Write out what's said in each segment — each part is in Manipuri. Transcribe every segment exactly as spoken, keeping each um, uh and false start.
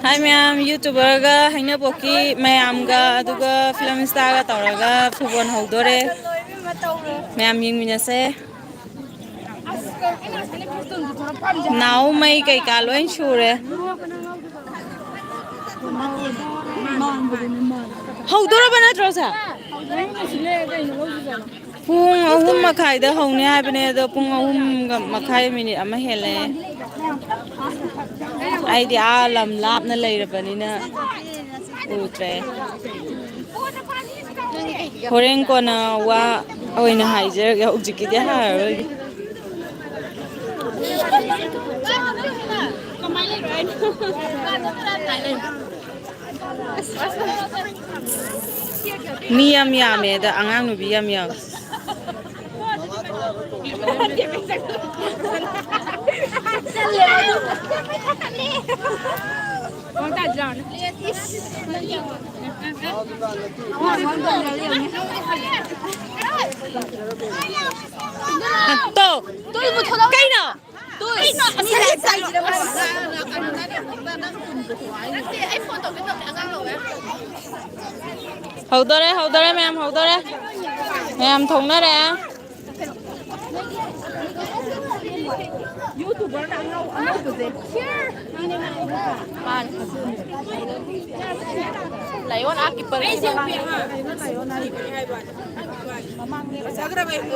ꯍꯥꯏ ꯃꯌꯥꯝ, YouTuberꯒ ꯍꯩꯅꯄꯣꯛꯀꯤ ꯃꯌꯥꯝꯒ ꯑꯗꯨꯒ film starꯒ ꯇꯧꯔꯒ ꯐꯨꯠꯕꯣꯜ ꯍꯧꯗꯣꯔꯦ꯫ ꯃꯌꯥꯝ ꯌꯦꯡꯃꯤꯟꯅꯁꯦ꯫ ꯅꯥꯎꯃꯩ ꯀꯩꯀꯥ ꯂꯣꯏ ꯁꯨꯔꯦ꯫ ꯍꯧꯗꯣꯔꯕ ꯅꯠꯇ꯭ꯔꯣ ꯁꯦ? ꯄꯨꯡ ꯑꯍꯨꯝ ꯃꯈꯥꯏꯗ ꯍꯧꯅꯤ ꯍꯥꯏꯕꯅꯦ, ꯑꯗꯣ ꯄꯨꯡ ꯑꯍꯨꯝꯒ ꯃꯈꯥꯏ ꯃꯤꯅꯤꯠ ꯑꯃ ꯍꯦꯜꯂꯦ꯫ ꯑꯩꯗꯤ ꯑꯥ ꯂꯝ ꯂꯥꯞꯅ ꯂꯩꯔꯕꯅꯤꯅ ꯎꯗ꯭ꯔꯦ꯫ ꯍꯣꯔꯦꯟ ꯀꯣꯟꯅ ꯋꯥ ꯑꯣꯏꯅ ꯍꯥꯏꯖꯔꯒꯦ, ꯍꯧꯖꯤꯛꯀꯤꯗꯤ ꯍꯥꯏꯔꯔꯣꯏꯒꯦ꯫ ꯃꯤ ꯌꯥꯝ ꯌꯥꯝꯃꯦ ꯑꯗ, ꯑꯉꯥꯡ ꯅꯨꯕꯤ ꯌꯥꯝ ꯌꯥꯝꯃꯦ꯫ ꯇꯣ, ꯀꯩꯅꯣ? ꯍꯧꯗꯣꯔꯦ, ꯍꯧꯗꯣꯔꯦ ꯃꯌꯥꯝ, ꯍꯧꯗꯣꯔꯦ꯫ ꯃꯌꯥꯝ ꯊꯣꯛꯅꯔꯦ꯫ YouTuberꯅ ꯑꯉꯧ-, ꯑꯉꯧꯕꯁꯦ꯫ ꯃꯥꯅꯦ꯫ ꯂꯥꯏꯑꯣꯟ ꯑꯥ keeper꯫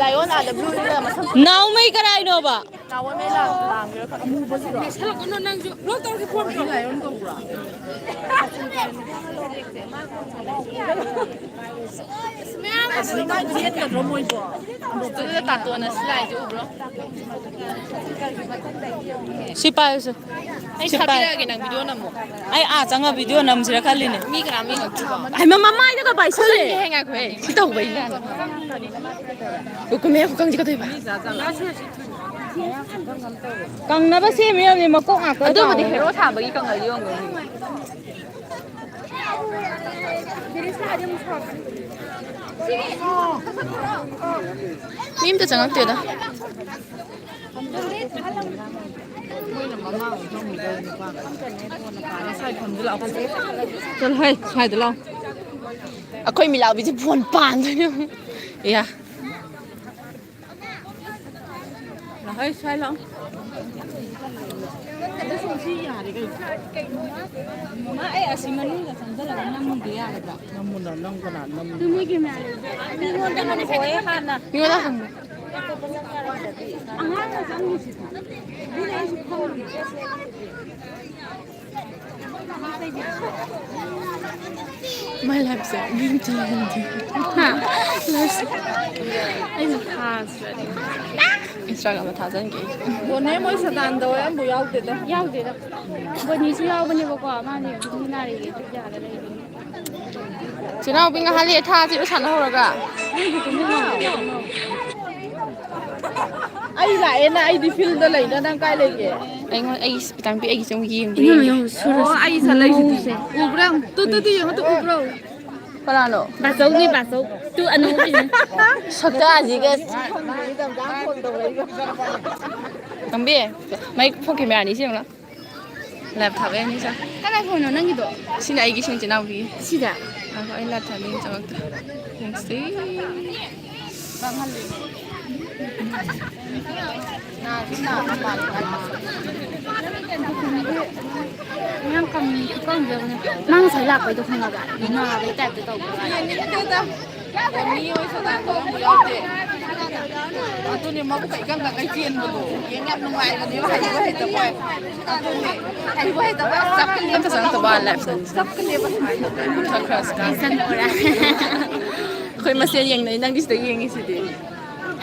ꯂꯥꯏꯑꯣꯟ ꯑꯥꯗ blue ꯏꯜꯂ ꯃꯁꯝ ꯅꯥꯎꯃꯩ ꯀꯔꯥꯏꯅꯣꯕ? ꯅꯥꯎꯃꯩ ꯂꯥꯡ-, ꯂꯥꯡꯒꯦꯔꯥ ꯈꯪꯗꯦ꯫ ꯅꯦꯠꯁꯜꯂꯛꯀꯅꯣ ꯅꯪꯁꯨ꯫ Block ꯇꯧꯔꯒꯦ phone ꯗꯣ꯫ ꯂꯥꯏꯑꯣꯟ ꯀꯧꯕ꯭ꯔꯥ? ꯑꯗꯨꯗ ꯇꯥꯇꯣꯟꯅ ꯁꯤ ꯂꯥꯏꯁꯦ ꯎꯕ꯭ꯔꯣ? ꯁꯤ ꯄꯥꯏꯌꯨꯁꯦ꯫ ꯑꯩ ꯁꯤ ꯄꯥꯏ꯫ ꯊꯥꯕꯤꯔꯛꯑꯒꯦ, ꯅꯪ video ꯅꯝꯃꯣ꯫ ꯑꯩ ꯑꯥ ꯆꯪꯉ video ꯅꯝꯁꯤꯔ ꯈꯜꯂꯤꯅꯦ꯫ ꯃꯤ ꯀꯅꯥꯝ ꯌꯦꯡꯉꯛꯇ꯭ꯔꯤꯕꯣ? ꯍꯩꯃꯥ, ꯃꯃꯥꯏꯗꯒ ꯄꯥꯏꯁꯜꯂꯦ꯫ ꯍꯦ, ꯉꯥꯏꯈꯣ, ꯍꯦ꯫ ꯁꯤ ꯇꯧꯕꯩꯅꯦ꯫ ꯎ, ꯀꯨꯝꯃꯦ, ꯈꯨꯀꯪꯁꯤ ꯀꯗꯣꯏꯕ? ꯀꯪꯅꯕ ꯁꯦꯝꯃꯤ ꯑꯣꯏꯔꯝꯅꯤ, ꯃꯀꯣꯛ ꯉꯥꯛꯇ ꯑꯗꯨꯕꯨꯗꯤ ꯇꯥꯎꯔꯒ꯫ Hero ꯁꯥꯕꯒꯤ ꯀꯪꯍꯜꯂꯤ ꯑꯣꯏꯔꯝꯒꯅꯤ꯫ ꯃꯤ ꯑꯝꯇ ꯆꯪꯉꯛꯇꯦꯗ꯫ ꯆꯠꯂꯣ ꯍꯣꯏ, ꯁ꯭ꯋꯥꯏꯗ ꯂꯥꯛꯑꯣ꯫ ꯑꯩꯈꯣꯏ ꯃꯤꯂꯥꯎꯕꯤꯁꯦ ꯐꯣꯟ ꯄꯥꯟꯗꯣꯏꯅꯦ꯫ ꯏꯌꯥ꯫ ꯂꯥꯛꯑꯣ ꯍꯣꯏ, ꯁ꯭ꯋꯥꯏ ꯂꯥꯛꯑꯣ꯫ ꯑꯗꯨꯁꯨ ꯁꯤ ꯌꯥꯔꯦ ꯀꯩꯅꯣ꯫ ꯃꯥ ꯑꯩ ꯑꯁꯤ ꯃꯅꯨꯡꯗ ꯆꯪꯁꯤꯜꯂꯒ ꯅꯝꯃꯨꯒꯦ ꯌꯥꯒꯗ꯭ꯔꯥ? ꯅꯝꯃꯨꯅ ꯅꯪ ꯀꯅꯥ ꯅꯝꯃꯨ? ꯑꯗꯨ ꯃꯣꯏꯒꯤ ꯃꯌꯥꯝ ꯃꯤꯉꯣꯟꯗ ꯍꯪꯉꯣ꯫ ꯃꯤꯉꯣꯟꯗ ꯍꯪꯉꯣ꯫ ꯑꯉꯥꯡꯅ ꯆꯪꯉꯤꯁꯤꯗꯤ꯫ ꯑꯗꯨꯅ ꯑꯩꯁꯨ ꯈꯪꯗꯦ꯫ My life ꯁꯦ ꯃꯤ ꯑꯝꯇ ꯌꯦꯡꯗꯦ꯫ ꯍꯥ? Life ꯁꯦ ꯑꯩꯅ ꯊꯥꯖꯔꯦ꯫ Instagram ꯗ ꯊꯥꯖꯟꯒꯦ꯫ ꯕꯣꯅꯦ ꯃꯣꯏ ꯁꯗꯥꯟꯗ ꯍꯣꯏ ꯑꯝꯕꯨ ꯌꯥꯎꯗꯦꯗ꯫ ꯌꯥꯎꯗꯦꯗ꯫ ꯕꯣꯅꯤꯁꯨ ꯌꯥꯎꯕꯅꯦꯕꯀꯣ, ꯃꯥꯗꯤ ꯃꯤ ꯅꯥꯔꯛꯑꯦ, ꯌꯥꯗ ꯂꯩꯕꯅꯤ꯫ ꯆꯦꯅꯥꯎꯕꯤ ꯉꯥꯏꯍꯥꯛ ꯂꯩꯔ ꯊꯥꯁꯤꯔꯣ ꯁꯥꯟꯅꯍꯧꯔꯒ? ꯑꯩ ꯂꯥꯛꯑꯦꯅ, ꯑꯩꯗꯤ field ꯗ ꯂꯩꯅ, ꯅꯪ ꯀꯥꯏ ꯂꯩꯒꯦ? ꯑꯩꯉꯣꯟꯗ, ꯑꯩꯒꯤ ꯁꯤ ꯈꯤꯇꯪ ꯄꯤ, ꯑꯩꯒꯤꯁꯦ ꯑꯃꯨꯛ ꯌꯦꯡꯕ꯭ꯔꯥ ꯏꯃꯥ, ꯌꯦꯡꯒꯦ꯫ ꯌꯦꯡꯉꯨ, ꯁꯨꯔ-, ꯑꯣ, ꯑꯩ ꯁꯥ ꯂꯩꯁꯤꯗꯤ꯫ ꯃꯧꯁꯦ꯫ ꯎꯕ꯭ꯔꯥ ꯌꯦꯡꯉꯨ, ꯇꯨ, ꯇꯨ, ꯇꯨ ꯌꯦꯡꯉꯨ, ꯇꯨ ꯎꯕ꯭ꯔꯣ? ꯀꯅꯥꯅꯣ? ꯕꯥꯆꯧꯅꯦ, ꯕꯥꯆꯧ꯫ ꯇꯨ ꯑꯅꯧꯕꯤꯁꯦ꯫ ꯁꯛꯇꯥꯁꯤꯒ꯫ ꯇꯝꯕꯤ, ꯃꯩ phone camera ꯑꯅꯤ ꯁꯦꯝꯂꯣ꯫ Live ꯊꯥꯕ ꯌꯥꯅꯤ ꯁꯦ꯫ ꯀꯅꯥꯏ phone ꯅꯣ ꯅꯪꯒꯤꯗꯣ? ꯁꯤꯅ ꯑꯩꯒꯤ, ꯁꯤꯅ ꯆꯦꯅꯥꯎꯕꯤꯒꯤ꯫ ꯁꯤꯗ? ꯉꯥꯏꯈꯣ, ꯑꯩ live ꯊꯥꯕꯤ ꯑꯝꯇ ꯉꯥꯛꯇ ꯌꯦꯡꯁꯤ꯫ ꯌꯥꯝ ꯀꯪ-, ꯀꯪꯗꯕꯅꯦ꯫ ꯃꯥ ꯉꯁꯥꯏ ꯂꯥꯛꯄꯩꯗꯣ ꯈꯪꯉꯕ? ꯅꯥꯕꯩ type ꯇ ꯇꯧꯕ꯫ ꯌꯦꯡꯅꯤꯡꯗꯦꯗ꯫ ꯃꯤ ꯑꯣꯏ ꯁꯣꯗꯥ ꯀꯧꯔꯝꯕ ꯌꯥꯎꯗꯦ꯫ ꯑꯗꯨꯅꯦ ꯃꯕꯨꯛꯀ ꯏꯀꯪ ꯀꯪꯒꯩ ꯆꯦꯟꯕꯗꯣ꯫ ꯌꯦꯡ ꯌꯥꯝ ꯅꯨꯡꯉꯥꯏꯕꯅꯦꯕ, ꯍꯩꯕꯣꯏ ꯍꯩꯇꯕꯣꯏ꯫ ꯑꯗꯨꯅꯦ꯫ ꯍꯩꯕꯣꯏ ꯍꯩꯇꯕꯣꯏ ꯆꯞꯀꯅꯦꯕ꯫ ꯑꯝꯇ ꯆꯪꯉꯛꯇꯕ ꯋꯥꯅꯤ live ꯁꯦ꯫ ꯆꯞꯀꯅꯦꯕ ꯁꯨꯃꯥꯏꯅ ꯇꯧꯗꯅ꯫ ꯈꯔ ꯈꯔ ꯁꯨꯃꯥꯏꯅ꯫ ꯏꯁꯟ ꯄꯨꯔꯥ꯫ ꯑꯩꯈꯣꯏ ꯃꯁꯦꯟ ꯌꯦꯡꯅꯩ, ꯅꯪꯗꯤ ꯁꯤꯗ ꯌꯦꯡꯉꯤꯁꯤꯗꯤ꯫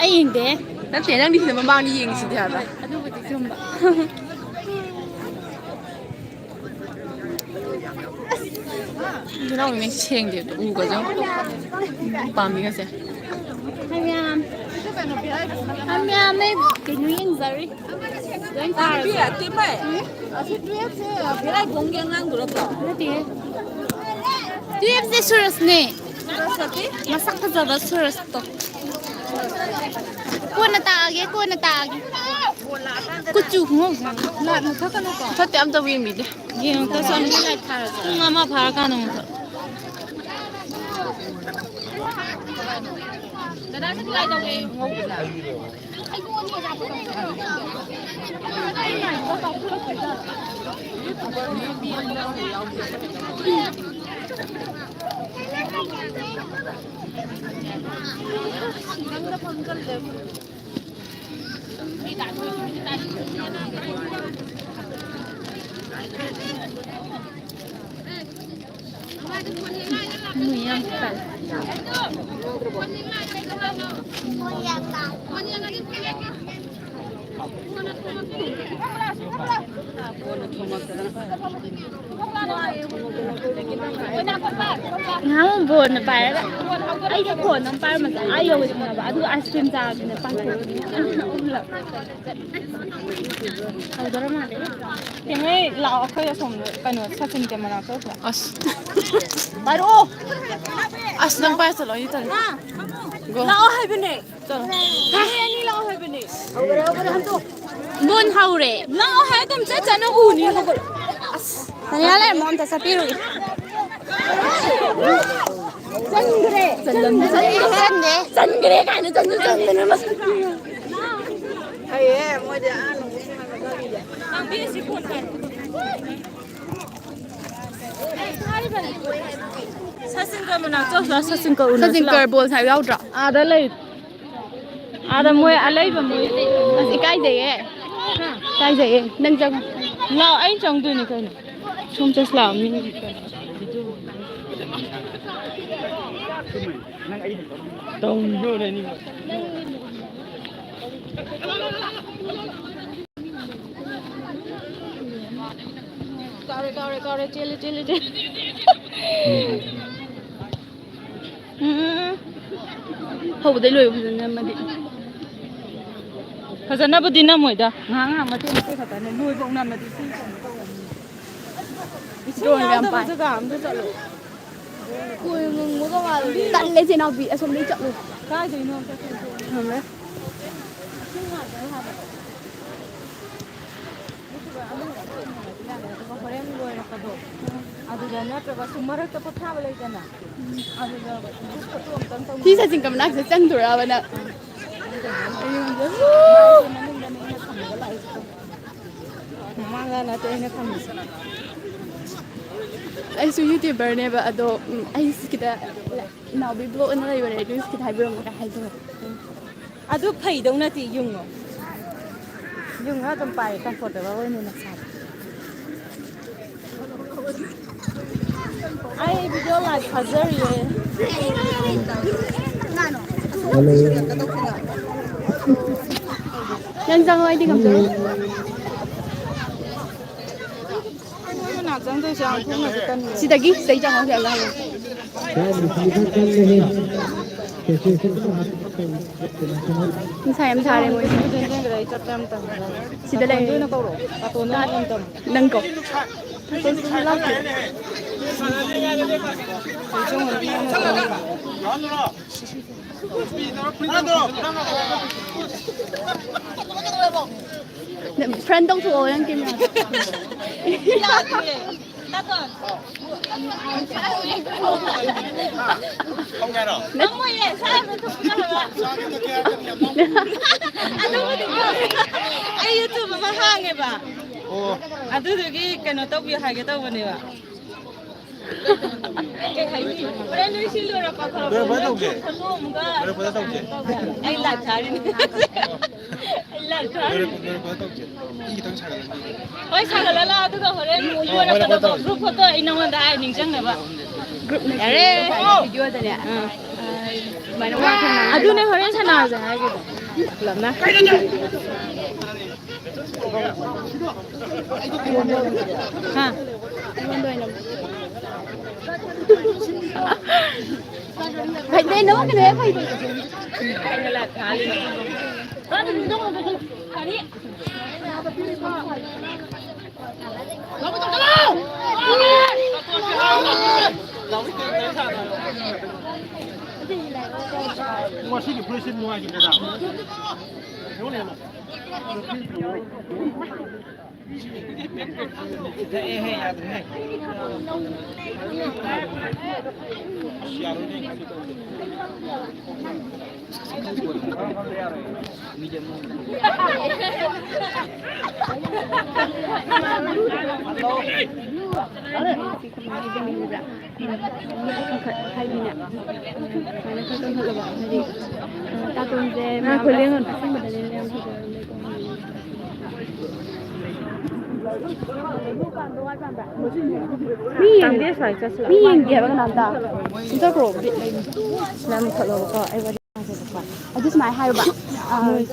ꯑꯩ ꯌꯦꯡꯗꯦ꯫ ꯅꯠꯇꯦ, ꯅꯪꯗꯤ ꯁꯤꯗ ꯃꯃꯥꯡꯗ ꯌꯦꯡꯉꯤꯁꯤꯗꯤ ꯍꯥꯏꯕ꯫ ꯑꯗꯨꯕꯨꯗꯤ ꯆꯨꯝꯕ꯫ ꯏꯅꯥꯎ ꯃꯤ ꯁꯦꯡꯗꯦ, ꯎꯒꯁꯦ ꯌꯦꯡꯉꯨ꯫ ꯄꯥꯝꯃꯤꯒꯁꯦ꯫ ꯍꯥꯏ ꯃꯌꯥꯝ꯫ ꯍꯥꯏ ꯃꯌꯥꯝ, ꯑꯩ ꯀꯩꯅꯣ ꯌꯦꯡꯖꯔꯤ꯫ ꯂꯣꯏ ꯇꯥꯔꯕꯣ? ꯅꯠꯇꯦ, ꯚꯥꯏ꯫ ꯎꯝ? ꯑꯁꯤ twelve ꯁꯦ ꯚꯦꯔꯥꯏꯕꯣꯡꯒꯤ ꯑꯉꯥꯡꯗꯨ ꯅꯠꯇ꯭ꯔꯣ? ꯅꯠꯇꯦꯍꯦ꯫ Twelve ꯁꯦ ꯁꯨꯔꯖꯅꯦ꯫ ꯁꯨꯔꯖ ꯅꯠꯇꯦ? ꯃꯁꯛ ꯐꯖꯕ ꯁꯨꯔꯖꯇꯣ꯫ ꯀꯣꯟꯅ ꯇꯥꯛꯑꯒꯦ, ꯀꯣꯟꯅ ꯇꯥꯛꯑꯒꯦ꯫ ꯀꯨꯆꯨ ꯈꯨꯉꯧꯁꯦ ꯂꯥꯏꯠ ꯃꯨꯊꯠꯀꯅꯨꯀꯣ꯫ ꯃꯨꯊꯠꯇꯦ, ꯑꯝꯇꯕꯨ ꯌꯦꯡꯕꯤꯗꯦ꯫ ꯌꯦꯡꯉꯛꯇ ꯆꯠꯂꯨ, ꯂꯥꯏꯠ ꯊꯥꯔꯒ꯫ ꯄꯨꯡ ꯑꯃ ꯐꯥꯔꯀꯥꯟꯗ ꯃꯨꯊꯠ꯫ ꯗꯗꯥ, ꯁꯤ ꯀꯥꯏ ꯇꯧꯒꯦ? ꯉꯍꯥꯟ ꯕꯣꯜꯅ ꯄꯥꯏꯔꯒ ꯑꯩꯗꯤ ꯐꯣꯟ ꯑꯃ ꯄꯥꯏꯔꯝꯃꯁꯦ ꯑꯥ ꯌꯧꯒꯗꯕ, ꯑꯗꯨꯒ ꯑꯥꯏꯁ ꯀ꯭ꯔꯤꯝ ꯆꯥꯕꯗꯨꯅ ꯄꯥꯏꯊꯣꯛꯑꯒ ꯑꯍꯨꯝꯂꯛ꯫ ꯇꯧꯗꯣꯔ ꯃꯥꯜꯂꯦ꯫ ꯊꯦꯡꯉꯩ ꯂꯥꯛꯑꯣ, ꯑꯩꯈꯣꯏ ꯑꯁꯣꯝꯗ ꯀꯩꯅꯣ ꯁꯆꯤꯟꯒꯤ ꯃꯅꯥꯛꯇ ꯆꯠꯂꯨꯁꯦ꯫ ꯑꯁ꯫ ꯄꯥꯏꯔꯛꯑꯣ꯫ ꯑꯁ, ꯅꯪ ꯄꯥꯏꯔ ꯆꯠꯂꯣ, ꯑꯩꯗꯤ ꯇꯜꯂꯦ꯫ ꯍꯥ? ꯒꯣ꯫ ꯂꯥꯛꯑꯣ ꯍꯥꯏꯕꯅꯦ꯫ ꯆꯠꯂꯣ꯫ ꯃꯤ ꯑꯅꯤ ꯂꯥꯛꯑꯣ ꯍꯥꯏꯕꯅꯦ꯫ ꯕꯣꯟ ꯍꯧꯔꯦ꯫ ꯂꯥꯛꯑꯣ ꯍꯥꯏ ꯑꯗꯨꯝ ꯆꯠ ꯆꯠꯅ ꯎꯅꯤ ꯍꯧꯒꯠꯂꯣ꯫ ꯑꯁ꯫ ꯇꯅꯤꯌꯥ ꯂꯩꯔꯝꯃꯣ ꯑꯝꯇ ꯆꯠꯄꯤꯔꯨꯒꯦ꯫ ꯆꯟꯈ꯭ꯔꯦ꯫ ꯆꯜꯂꯝꯗꯦ꯫ ꯆꯟꯈ꯭ꯔꯦ꯫ ꯆꯟꯈ꯭ꯔꯦ ꯀꯥꯏꯅ ꯆꯟꯁꯨ ꯆꯟꯗꯅ ꯃꯁꯛ ꯊꯤꯕ꯫ ꯐꯩꯌꯦ, ꯃꯣꯏꯗꯤ ꯑꯥ ꯅꯨꯡ ꯁꯤꯡꯉꯒ ꯆꯠꯂꯤꯁꯦ꯫ ꯁꯆꯤꯟꯒ ꯃꯅꯥꯛ ꯆꯧꯁꯤꯂꯥꯎ, ꯁꯆꯤꯟꯒ ꯎꯅꯁꯤ ꯂꯥꯎ꯫ ꯁꯆꯤꯟꯒ ꯕꯣꯜ ꯁꯥꯟꯅꯕ ꯌꯥꯎꯗ꯭ꯔꯣ? ꯑꯥꯗ ꯂꯩ꯫ ꯑꯥꯗ ꯃꯣꯏ ꯑꯂꯩꯕ ꯃꯣꯏ꯫ ꯑꯁ, ꯏꯀꯥꯏꯖꯩꯌꯦ꯫ ꯍꯥ? ꯏꯀꯥꯏꯖꯩꯌꯦ꯫ ꯅꯪ ꯆꯪꯉꯣ꯫ ꯂꯥꯎ, ꯑꯩ ꯆꯪꯗꯣꯏꯅꯦ ꯀꯩꯅꯣ꯫ ꯁꯣꯝ ꯆꯠꯁꯤ ꯂꯥꯎ, ꯃꯤ ꯀꯩꯅꯣ꯫ ꯇꯧꯅꯤꯡꯗ꯭ꯔꯣ ꯅꯪ? ꯀꯥꯎꯔꯦ, ꯀꯥꯎꯔꯦ, ꯀꯥꯎꯔꯦ꯫ ꯆꯦꯜꯂꯦ, ꯆꯦꯜꯂꯦ, ꯆꯦꯜꯂꯦ꯫ ꯎꯝ, ꯎꯝ, ꯎꯝ꯫ ꯍꯧꯕꯗꯩ ꯂꯣꯏꯕ ꯐꯖꯅ ꯅꯝꯃꯗꯤ꯫ ꯐꯖꯅꯕꯨꯗꯤ ꯅꯝꯃꯣꯏꯗ꯫ ꯉꯥꯏꯍꯥꯛ ꯉꯥꯏꯍꯥꯛ ꯃꯇꯦꯛ ꯃꯇꯦꯛ ꯈꯛꯇꯅꯦ꯫ ꯂꯣꯏꯕꯧ ꯅꯝꯃꯗꯤ ꯁꯤ ꯀꯩꯅꯣ ꯇꯧꯔꯅꯤ꯫ ꯏꯁꯤꯡ ꯗ꯭ꯔꯣꯟ ꯌꯥꯝ ꯌꯥꯎꯗꯕ ꯄꯥꯏ꯫ ꯖꯒꯥ ꯑꯝꯗ ꯆꯠꯂꯣ꯫ ꯀꯣꯏ ꯉꯪꯕꯒ ꯃꯥꯜꯂꯦ꯫ ꯇꯜꯂꯦ ꯆꯦ ꯅꯥꯎꯕꯤ, ꯑꯁꯣꯝꯗꯩ ꯆꯠꯂꯣ꯫ ꯀꯥꯏꯗꯩꯅꯣ ꯑꯝꯇ ꯆꯠꯂꯣ꯫ ꯉꯝꯃꯦ꯫ ꯑꯗꯨꯗ ꯅꯠꯇ꯭ꯔꯒ ꯁꯨꯝ ꯃꯔꯛꯇ ꯄꯣꯊꯥꯕ ꯂꯩꯗꯅ, ꯑꯗꯨꯗ group photo ꯑꯝꯇꯪ ꯇꯧ-, ꯁꯤ ꯁꯆꯤꯟ ꯀꯃꯅꯥꯛꯁꯦ ꯆꯪꯗꯣꯔꯕ ꯅꯪ? ꯃꯅꯤꯡꯗꯅꯦ ꯑꯩꯅ ꯊꯝꯃꯒ ꯂꯥꯛꯏꯁꯦ꯫ ꯃꯃꯥꯡꯗ ꯅꯠꯇꯦ ꯑꯩꯅ ꯊꯝꯃꯤꯁꯦ꯫ ꯑꯩꯁꯨ YouTuberꯅꯦꯕ, ꯑꯗꯣ, ꯎꯝ, ꯑꯩ ꯁꯤꯗ ꯏꯅꯥꯎꯕꯤ vlogꯅ ꯂꯩꯕꯅꯦ, ꯑꯗꯨ ꯁꯤꯗ ꯍꯥꯏꯕꯤꯔꯝꯃꯣ ꯀꯥꯏ ꯍꯥꯏꯗꯣꯏꯕ꯫ ꯑꯗꯨ ꯐꯩꯗꯧ ꯅꯠꯇꯦ, ꯌꯨꯡꯉꯣ꯫ ꯌꯨꯡꯉ ꯑꯗꯨꯝ ꯄꯥꯏ, comfortable ꯑꯣꯏꯅ ꯅꯁꯥꯗ꯫ ꯑꯩ video live ꯊꯥꯖꯔꯤꯌꯦ꯫ ꯅꯪ ꯆꯪꯉꯣ, ꯑꯩꯗꯤ ꯉꯝꯖꯔꯣꯏ꯫ ꯅꯣꯏ ꯃꯅꯥꯛ ꯆꯪꯗꯣꯏꯁꯦ ꯌꯥꯝ ꯊꯦꯡꯅꯁꯨ ꯇꯟꯕ꯫ ꯁꯤꯗꯒꯤ, ꯁꯤꯗꯒꯤ ꯆꯪꯉꯣ, ꯁꯤꯗ ꯉꯥꯏꯌꯣ꯫ ꯅꯨꯡꯁꯥ ꯌꯥꯝ ꯁꯥꯔꯦ ꯃꯣꯏ꯫ ꯆꯦꯟꯖꯟꯈ꯭ꯔꯦ, ꯑꯩ ꯆꯠꯄ ꯌꯥꯝ ꯇꯟꯕ꯫ ꯁꯤꯗ ꯂꯩ꯫ ꯀꯥꯇꯣꯟꯗ ꯑꯣꯏꯅ ꯀꯧꯔꯛꯑꯣ꯫ ꯀꯥꯇꯣꯟꯗ ꯑꯣꯏꯅ ꯇꯝꯃꯣ꯫ ꯅꯪ ꯀꯣ꯫ Front ꯇꯧꯊꯣꯛꯑꯣ ꯅꯪ camera꯫ ꯅꯪ ꯑꯩ YouTube ꯑꯃ ꯍꯥꯡꯉꯦꯕ꯫ ꯑꯣ꯫ ꯑꯗꯨꯗꯨꯒꯤ ꯀꯩꯅꯣ ꯇꯧꯕꯤꯌꯨ ꯍꯥꯏꯒꯦ ꯇꯧꯕꯅꯦꯕ꯫ ꯀꯩ ꯍꯥꯏꯅꯤ? ꯍꯣꯔꯦꯟ ꯅꯣꯏ ꯁꯤ ꯂꯣꯏꯔꯛꯄ ꯈꯣꯠꯂꯛꯄ ꯂꯣꯏꯔꯛꯄꯗ ꯇꯧꯁꯦ꯫ ꯐꯣꯇꯣ ꯑꯃꯒ ꯂꯣꯏꯔꯛꯄꯗ ꯇꯧꯁꯦ꯫ ꯑꯩ live ꯊꯥꯔꯤꯅꯦ꯫ ꯑꯩ live ꯊꯥꯔꯤꯅꯦ꯫ ꯂꯣꯏꯔꯛꯄ-, ꯂꯣꯏꯔꯛꯄꯗ ꯇꯧꯁꯦ꯫ ꯏ ꯈꯤꯇꯪ ꯁꯥꯒꯠꯂꯒꯦ꯫ ꯍꯣꯏ, ꯁꯥꯒꯠꯍꯜꯂꯣ, ꯑꯗꯨꯒ ꯍꯣꯔꯦꯟ ꯍꯣꯏ, ꯍꯣꯏ, ꯂꯣꯏꯔꯛꯄꯗꯀꯣ ꯍꯣꯏ꯫ Group photo ꯑꯩ ꯅꯉꯣꯟꯗ ꯍꯥꯏ ꯅꯤꯡꯁꯤꯡꯅꯕ꯫ Groupꯅ ꯌꯥꯔꯦ꯫ Videoꯗꯅꯦ꯫ ꯑꯥ꯫ ꯑꯗꯨꯃꯥꯏꯅ ꯋꯥ ꯈꯔ ꯉꯥꯡꯉꯒ꯫ ꯑꯗꯨꯅꯦ ꯍꯣꯔꯦꯟ ꯁꯥꯟꯅꯔꯁꯦ ꯍꯥꯏꯒꯤꯗꯣ ꯄꯨꯂꯞꯅ꯫ ꯍꯥ? ꯑꯩꯉꯣꯟꯗ ꯑꯣꯏꯅ꯫ ꯐꯩꯗꯦ, ꯅꯉꯣꯟꯗ ꯂꯣꯏ ꯐꯩꯗꯦ꯫ ꯉꯁꯤꯒꯤ ꯐꯨꯔꯤꯠꯁꯤ ꯅꯨꯡꯉꯥꯏꯈꯤꯗ꯭ꯔꯦꯗ꯫ ꯍꯥꯏꯗꯤꯅꯦ, ꯁꯨꯃꯥꯏꯅ ꯈꯔ ꯀꯟꯈꯠꯂꯕ, ꯍꯥꯏꯗꯤ, ꯑ, ꯇꯥꯇꯣꯟꯁꯦ ꯉꯥꯏꯈꯣ, ꯃꯌꯥꯝ ꯂꯦꯡꯉꯨ꯫ ꯑꯁꯦꯡꯕꯗꯅꯦ ꯃꯌꯥꯝ ꯐꯖꯔꯝꯃꯦꯀꯣ꯫ ꯃꯤ ꯌꯦꯡ-, ꯇꯥꯡꯕꯤ ꯑꯁ꯭ꯋꯥꯏ ꯆꯠꯁꯤꯔꯣ? ꯃꯤ ꯌꯦꯡꯗꯦ ꯍꯥꯏꯕ ꯀꯅꯥꯝꯇ꯫ ꯑꯗꯨꯝ ꯆꯠꯈ꯭ꯔꯣ, ꯕꯤꯠ ꯂꯩꯇꯦ꯫ ꯁꯤꯗ ꯑꯃꯨꯛ ꯊꯠꯂꯣꯕꯀꯣ, ꯑꯩ ꯋꯥꯔꯤ ꯁꯥꯟꯅꯒꯦꯕꯀꯣ꯫ ꯑꯗꯨ ꯁꯨꯃꯥꯏꯅ ꯍꯥꯏꯌꯨꯕ, ꯑ, ꯃꯣꯏ